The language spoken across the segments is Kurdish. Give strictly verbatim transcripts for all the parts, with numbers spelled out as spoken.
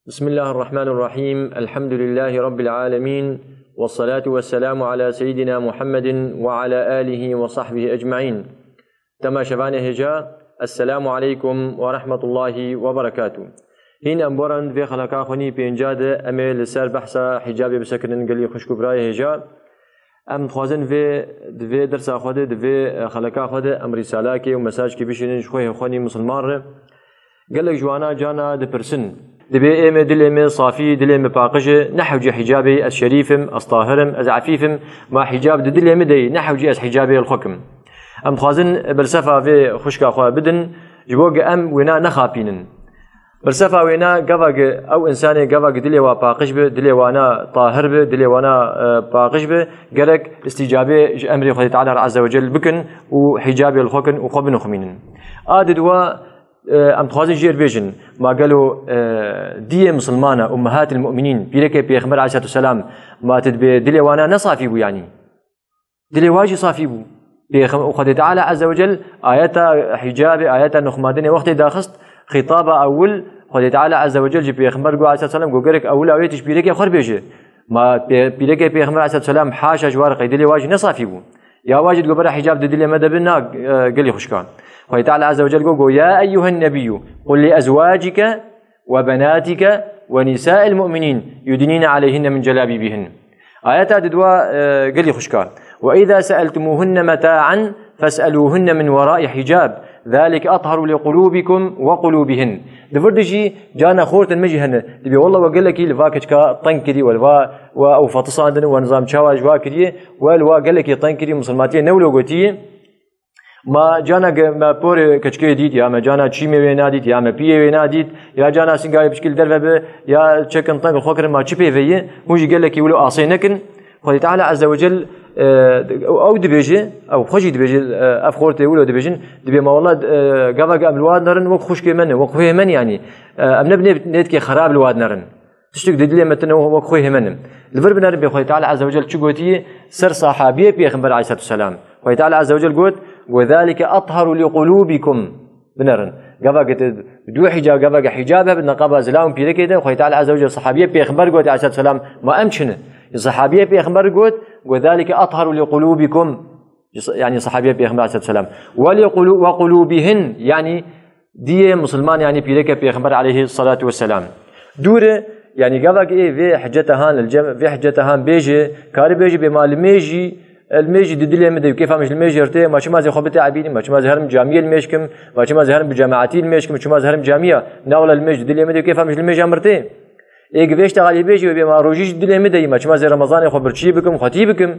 بسم الله الرحمن الرحيم. الحمد لله رب العالمين. والصلاة والسلام على سيدنا محمد وعلى آله وصحبه أجمعين. Temaşevanê hêja, Esselamu aleykum ve rahmetullahi ve berekatuh. Hîn em boran vê xeleka xwe nî pênca de em ê li ser behsa hicabê bisekinin gelî xwişk û birayê hêja. Em dixwazin vê, di vê dersa xwe de, di vê, e, xeleka xwe de em rîsalakê û mesajkê bişînin ji xwe hê xwe nî misilman re. Gelek ji wana cana dipirsin. Dibê ê me dilê me safî, dilê me paqij e, ne hewcî hicabê ez şerîf im, ez tahir im, ez efîf im, ma hicab di dilê me de ye, ne hewcî ez hicabê li xwe kim. Em dixwazin bersefa vê xwişka xwe bidin, ji bo ge em wêna nexapînin. Bersefa wêna gava ge ew însanê gava ge dilê wa paqij be, dilê wana tahir be, dilê wana, e, paqij be, gerek îstîcabê ji emrê Xwedê Teala re Azze ve Cel bikin û hicabê li xwe kin û xwe binixumînin. A di dua, e, em dixwazin jêr bêjin, ma gelo, e, diyê misilmana, ummehatil mu'minîn, pîrekê Pêxember aleyhisselatu selam, ma tu dibê dilê wana ne safî bû yanî? Dilê wa jî safî bû. Pêxem-, Xwedê Teala Azze ve Cel ayeta hicabê, ayeta nixumandinê wextê daxist, xîtaba ewil, Xwedê Teala Azze ve Cel ji Pêxember got aleyhisselatu selam, got gerek ewila wê tu ji pîrekê xwe re bêje. Ma pê-, pîrekê Pêxember aleyhisselatu selam haşa ji wa re qey dilê wa jî ne safî bû. Ya wa jî digot bera hicab di dilê me de bi na, e, gelî xwişka. Xwedê Teala Azze ve Cel got, got, "Ya eyyuhen nebiyyu, qul li ezwacike ve benatike ve nisa'il mu'minîn yudnîne aleyhinne min celabîbihin." Ayeta di dua, e, gelî xwişka. "Ve izâ se'eltumuhunne meta'an fes'elûhunne min werâi hicab. Zâlike atharu li qulûbikum ve qulûbihin." Di vir de jî cana xortên me jî hene. Dibê, "Wallah we gelekî li va keçika teng kirî, we li va, we ew fetisandin, we nizam çawa ji wa kiriye, we li wa gelekî teng kirî, misilmatiyê ne wilo gotî." Ma cana ge me porê keçikê dît, ya me cana çîmê wê nadît, ya me piyê wê nadît, ya cana singayê piçkî li derve bi, ya çekin teng li xwe kirin, ma çi pê ve ye? Hûn jî gelekî wilo asê nekin. Xwedê Teala Azze ve Cel, e, ew dibêje, ew xwe jî dibêje, e, ev xortê wilo dibêjin, dibê ma wela, e, gava ge em li wa nerin, wek xwişkê me ne, wek xwê me ne yanî. E, em ne bi nê-, nêtkê xerab li wa nerin. Tiştek di dilê me tune wek xwê hêmen in. Li vir binerin bê Xwedê Teala Azze ve Cel çi gotiye ser sahabiyê Pêxember aleyhisselatu selam. Xwedê Teala Azze ve Cel got, "Ve zalike atharu li qulubikum." Binerin. Gava ke te du hicab, gava ke hicab hebe, neqaba zilam pîrekê de, Xwedê Teala Azze ve Cel sahabiyê Pêxember got aleyhisselatu selam, ma em çi ne? Sahabiyê Pêxember got, "Ve zalike atharu li qulubikum." Yani sahabiyê Pêxember aleyhisselatu selam. "Ve li qulu-, ve qulubihin." Yani diyê misilman, yani pîreke Pêxember aleyhi salatu vesselam. Dûre, yani gava ki ê vê hiceta han, li cem-, vê hiceta han bêje, kari bêje bê ma li mêjî, li mêjî di dilê min de û kêfa min ji li mêjê rtê, ma çima zê xwe biteebînim, ma çima zê herim camiyê li mêj kim, ma çima zê herim bi cemaetî li mêj kim, çima zê herim camiya, na wela li mêj di dilê min de û kêfa min ji li mêja min rtê. Ê gi vê ştexa lê bêjî wê bê ma rojî ji dilê min de yî, ma çima zê Remezanê xwe birçî bikim, xwetî bikim.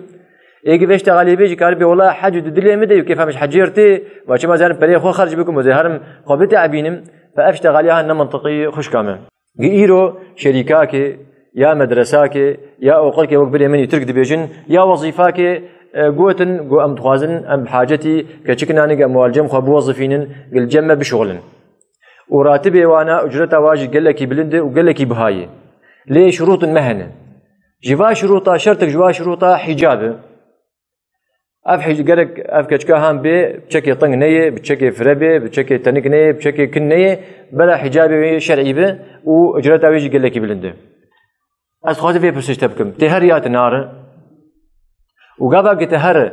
Ê gi vê ştexa lê bêjî karibê wela hec di dilê min de yî, kêfa min ji hecê rtê, ma çima zê herim perê xwe xerc bikim û zê herim xwe biteebînim, fe ev ştexa lê han ne mintiqî xwişka min. Gi îro şerîkakê, ya medresakê, ya oqilkê wek birê min yî Tirk dibêjin, ya wezîfakê, e, gotin, go em dixwazin, em bi hacetî keçik nanî ge em wal cem xwe biwezifînin, gil cem me bişuxulin. Û ratibê wana, ucreta wa jî gelekî bilind e û gelekî biha ye. Lê şurûtin me hene. Ji va şurûta, şertek ji va şurûta hicab e. Ev hic-, gerek ev keçika han bê, bi çekê ting neyê, bi çekê fire bê, bi çekê tenik neyê, bi çekê kin neyê, bera hicabê wê şer'î be û ucreta wê jî gelekî bilind e. Ez dixwazim vê pirsê ji te bikim. Tê her ya tu nare? Û gava ki tu here,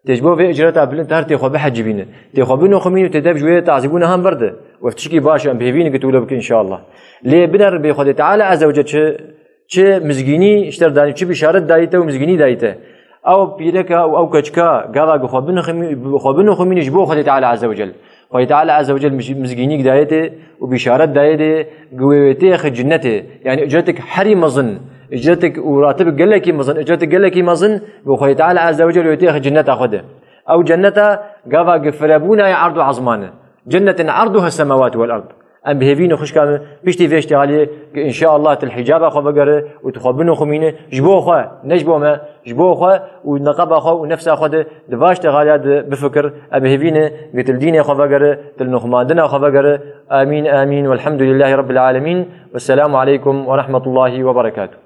tê ji bo vê icreta bilind tu her tê xwe bihecibîne. Tê xwe binixumîne û tê dev ji wê tazîbûna han berde. Û ev tişkî baş e, em bi hêvî ne ki tu wilo bike înşallah. Lê biner bê Xwedê Teala Azze ve Celle çi, çi mizgînî ji te danî, çi bişaret dayî te û mizgînî dayî te. Ew pîreka û ew keçika gava ki xwe binixumî-, xwe binixumîne ji bo Xwedê Teala Azze ve Celle. Xwedê Teala Azze ve Celle mij-, mizgînîk dayê tê û bîşaret dayê dê, gi wê wê tê xi cinnetê. Yani ücretik herî mezin, ücretik û ratib gelekî mezin, ücretik gelekî mezin, bi Xwedê Teala Azze ve Celle wê tê xi cinneta xwe de. Ew cenneta gava gi firebûna ye erd û ezman e. Cennetin erduha semawat vel erd. Em bi hêvî ne xwişka min, piştî vê ştihaliyê ki înşallah til hicaba xwe vegere û tu xwe binixumîne, ji bo xwe, ne ji bo me, ji bo xwe û neqeba xwe û nefsa xwe de, di va ştihaliya de bifikir, em bi hêvî ne, gi til dînê xwe vegere, til nixumandina xwe vegere. Amîn, amîn, velhamdulillahî rabbil alemîn. Vesselamu aleykum ve rahmetullahî ve berekatuh.